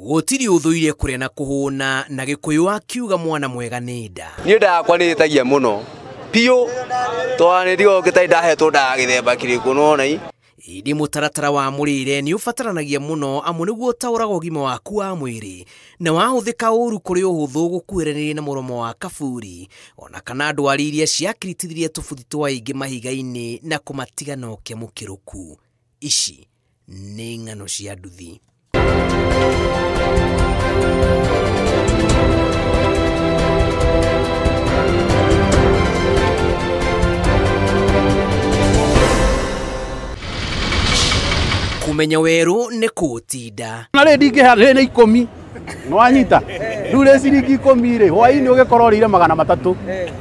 Gũtirĩ ũthũire kũrĩa na kũhũna na Gĩkũyũ akiuga mwana mwega nĩ nda. Niĩ nda yakwa nĩ ĩtagia mũno biũ tondũ nĩ ndigoo gĩtarĩ ndahetwo ndawa gĩthemba kĩrĩkũ nĩwona ii. Ĩndĩ mũtaratara wa mũrĩre nĩ ũbataranagia mũno amu nĩguo ũtaũraga ũgima waku wa mwĩrĩ na wahũthĩka ũru kũrĩ ũhũthũ gũkuhĩrĩria na mũromo wa kaburi ona kana ndwari iria ciakiritithirie tũbuthi twa aingĩ mahiga-inĩ na kũmatiga na ũkĩa mũkĩrũku. Ici nĩ ng'ano cia nduthi. Kumenya werũ nĩ kũũtinda. Na rĩ ndingĩheana rĩ nĩ 10 nĩwanyita rĩu rĩ ciringi 10 rĩ hwaĩ-inĩ ũgĩkorwo ũrĩire 300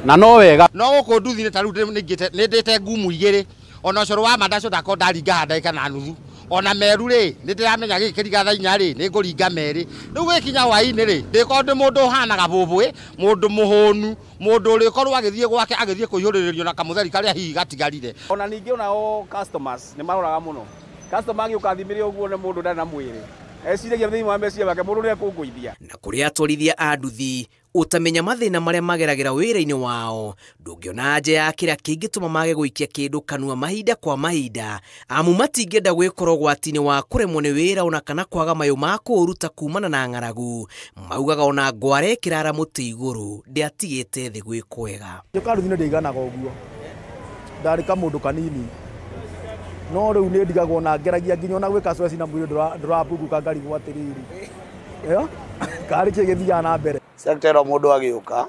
na no wega. No gũkũ nduthi-inĩ ta rĩu nĩ ndĩte ngumu 2 ona ũcũrũ wa mandacu ndakorwo ndaringa ndagĩka na nuthu ona meru rĩ nĩ ndĩramenya gĩkĩ kĩringa thaa 4 rĩ nĩ ngũringa merĩ rĩu gĩkinya hwaĩ-inĩ rĩ ndĩkorwo ndĩ mũndũ ũhanaga bũbũĩ mũndũ mũhũnu mũndũ ũrĩkorwo agĩthiĩ gwake agĩthiĩ kũihũrĩrĩrio na kamũtheri karĩa hihi gatigarire. Ona ningĩ onao customers nĩ maroraga mũno. Customer agĩũka thimĩre ũguo nĩ mũndũ ndarĩ na mwĩrĩ eciragia thĩinĩ wa meciria make mũndũ nĩekũngũithia. Na kũrĩ atwarithia a nduthi ũtamenya mathĩna marĩa mageragĩra wĩra-inĩ wao ndũngĩona anja ya kĩrĩa kĩngĩtũma mage gũikia kĩndũ kanua mahinda kwa mahinda amu matingĩenda gwĩkora ũgwati-inĩ wa kũremwo nĩ wĩra ona kana kwaga mayũ ma kũũruta kumana na ng'aragu. Maugaga ona ngware ĩkĩrara mũtĩ igũrũ ndĩatigĩte thĩ gwĩ kwega. Njoka nduthi-inĩ ndĩiganaga ũguo ndarĩ kamũndũ kanini no rĩu nĩ ndigagwo na ngeragia nginya ona gwĩka stress na mwĩrĩ ndũrabunguka ngarigwo atĩrĩrĩ ĩyo karĩ kĩ gĩthiaga na mbere. Sector ĩno mũndũ agĩũka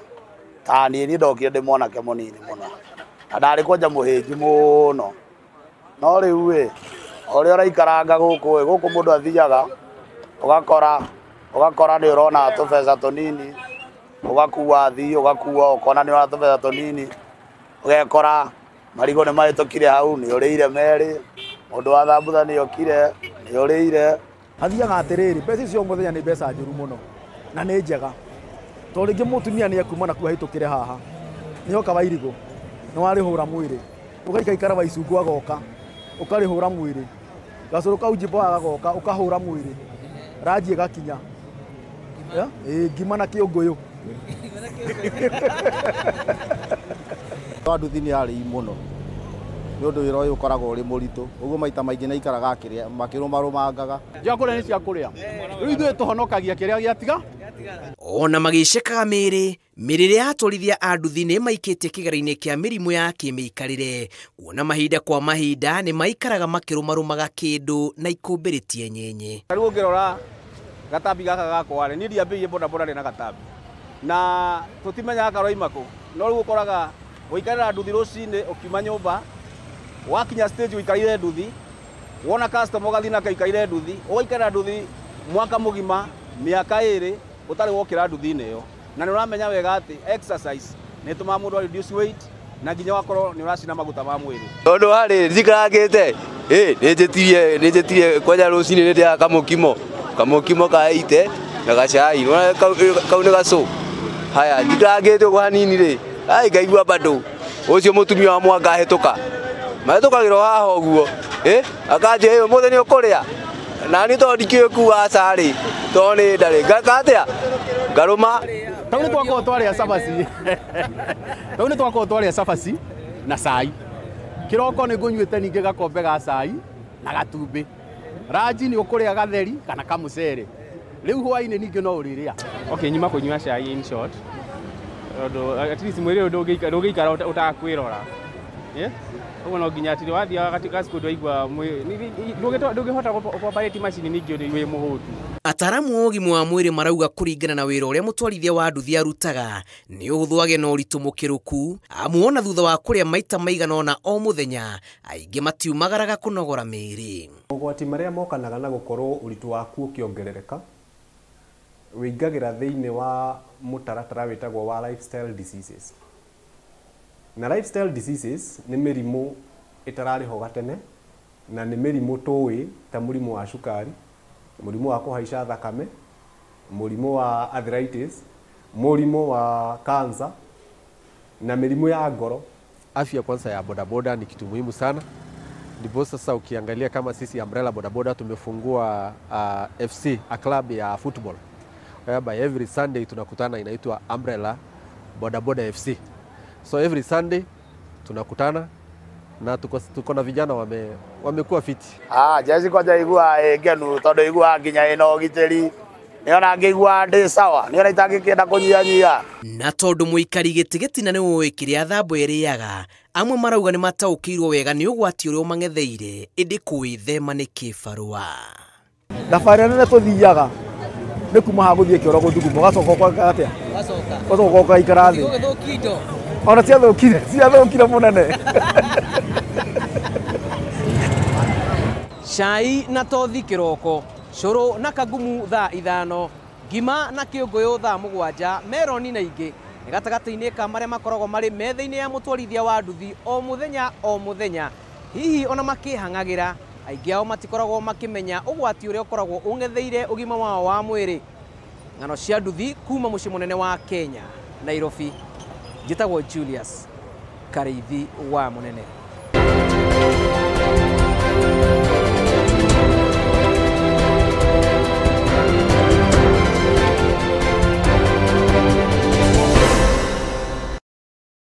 ta niĩ ndokire ndĩ mwanake mũnini mũno na ndarĩ kwanja mũhĩnju mũno no rĩu ĩ ũrĩa ũraikaranga gũkũ ĩ gũkũ mũndũ athiaga ũgakora nĩ ũrona tũbeca tũnini ũgakua thii ũgakua ũkona nĩ ũrona tũbeca tũnini ũgekora marigũ nĩ mahĩtũkire hau nĩ ũrĩire merĩ mũndũ wa thambutha nĩ okire nĩ ũrĩire. Hathiaga atĩrĩrĩ mbeca icio mũthenya nĩ mbeca njũru mũno na nĩ njega tondũ rĩngĩ mũtumia nĩ ekuma na kuu ahĩtũkĩre haha nĩoka wa irigũ nĩ warĩhũra mwĩrĩ ũgaikaikara wa icungwa agoka ũkarĩhũra mwĩrĩ gacũrũ kau njimbo agoka ũkahũra mwĩrĩ ranji ĩgakinya ngima na kĩũngũyũ. Nduthi nĩ arĩi mũno nĩ ũndũ wĩra ũyũ ũkoragwo ũrĩ mũritũ ũguo maita maingĩ nĩ aikaraga akĩrĩa makĩrũmarũmangaga. Njia kũrĩa nĩ cia kũrĩa rĩu ithuĩ tũhonokagia kĩrĩa gĩatiga. Ona magĩcekaga mĩĩrĩ mĩrĩre ya atwarithia a nduthi nĩ maikĩtie kĩgera-inĩ kĩa mĩrimũ ya kĩmĩikarĩre kuona mahinda kwa mahinda nĩ maikaraga makĩrũmarũmaga kĩndũ na ikũmbĩrĩtie nyenye. Rĩu ũngĩrora gatambi gaka gakwa rĩ niĩ ndiambĩrĩirie bodaboda rĩ na gatambi na tũtimenyaga karoima kũ no rĩu ũkoraga gũikarĩra nduthi rũcinĩ ũkiuma nyũmba wakinya stage ũikarĩire nduthi wona customer ũgathiĩ nake ũikarĩire nduthi ũgaikarĩra nduthi mwaka mũgima mĩaka 2 ũtarĩ wokĩra nduthi-inĩ ĩyo na nĩ ũramenya wega atĩ exercise nĩ ĩtũmaga mũndũ reduce weight na nginya wakorwo nĩ ũracina maguta ma mwĩrĩ. Tondũ harĩ ndikarangĩte nĩ njĩtirie kwanja rũcinĩ nĩ ndĩaga kamũkimo ka 80 na gacai kau nĩ gacũ haya ndikarangĩte ũguo hanini rĩ ai ngaigua bado ũcio mũtumia wa mwanga ahĩtũka mahĩtũkagĩrwo haha ũguo akanjĩra ũmũthĩ nĩ ũkũrĩa na niĩ tondũ ndikĩũĩ kuga aca rĩ tondũ nĩ ndarĩ ngeka atĩa ngarũma. Tau nĩ twakorwo twarĩa cabaci tau nĩ twakorwo twarĩa cabaci na cai kĩroko nĩ ngũnyuĩte ningĩ gakombe ga cai na gatumbĩ ranji nĩ ũkũrĩa gatheri kana kamũcere rĩu hwaĩ-inĩ ningĩ no ũrĩrĩa. Okay, nyuma kũnyua cai in short tondũ at least mwĩrĩ ũyũ ndũngĩikara ũtakwĩrora ũguo no nginya atĩ wathiaga katika cukuru ndwaigua ndũngĩhota kũoperate macini ningĩ wĩ mũhũtu. Ataramu a ũgima wa mwĩrĩ marauga kũringana na wĩra ũrĩa mũtwarithia wa nduthi arutaga nĩ ũhũthũ agĩe na ũritũ mũkĩrũku amu ona thutha wa kũrĩa maita maigana ũna o mũthenya aingĩ matiumagaraga kũnogora mĩĩrĩ. Mogwati marĩa mokanaga na gũkorwo ũritũ waku ũkĩongerereka wĩingagĩra thĩinĩ wa mũtaratara wĩtagwo wa lifestyle diseases. Na lifestyle diseases nĩ mĩrimũ ĩtararĩho gatene na nĩ mĩrimũ tũĩ ta mũrimũ wa cukari, mũrimũ wa kũhaica thakame, mũrimũ wa arthritis, mũrimũ wa cancer na mĩrimũ ya ngoro. Afya kwanza ya bodaboda ni kitu muhimu sana. Ndipo sasa ukiangalia kama sisi Umbrella Bodaboda tumefungua FC, a club ya football whereby every Sunday tunakutana, inaitwa Umbrella Bodaboda FC. So every Sunday tunakutana na tuko na vijana wamekuwa fiti. Ah, jeci kwanja iguaga ĩ ngenu tondũ iguaga nginya ĩna ũgitĩri nĩona ngĩigua ndĩ sawa nĩona itangĩkĩenda kũnyihanyihia. Na tondũ mũikari gĩtĩ gĩtina nĩ ũĩ kĩrĩa thambo ĩrĩaga, amwe marauga nĩ mataũkĩirwo wega nĩ ũgwati ũrĩa ũmang'etheire, ĩndĩ kũwĩthema nĩ kĩbarũa. Thabarĩ nene tũthiaga nĩ kuma haha gũthiĩ kĩoro gũthuguma ũgacoka ũkoka atĩa, ũgacoka ũgaikara thĩ ona ciathũkire ciathũkire mũnene. Cai na tothi kĩroko, cũrũ na kagumu thaa 5, ngima na kĩũngũyũ thaa 7, meroni na ingĩ nĩ gatagatĩ-inĩ ka marĩa makoragwo marĩ metha-inĩ ya mũtwarithia wa nduthi o mũthenya o mũthenya. Hihi ona makĩhang'agĩra, aingĩ ao matikoragwo makĩmenya ũgwati ũrĩa ũkoragwo ũng'etheire ũgima wao wa mwĩrĩ. Ng'ano cia nduthi kuma mũciĩ mũnene wa Kenya, Nairobi. Njĩtagwo Julius Karĩithi wa Mũnene.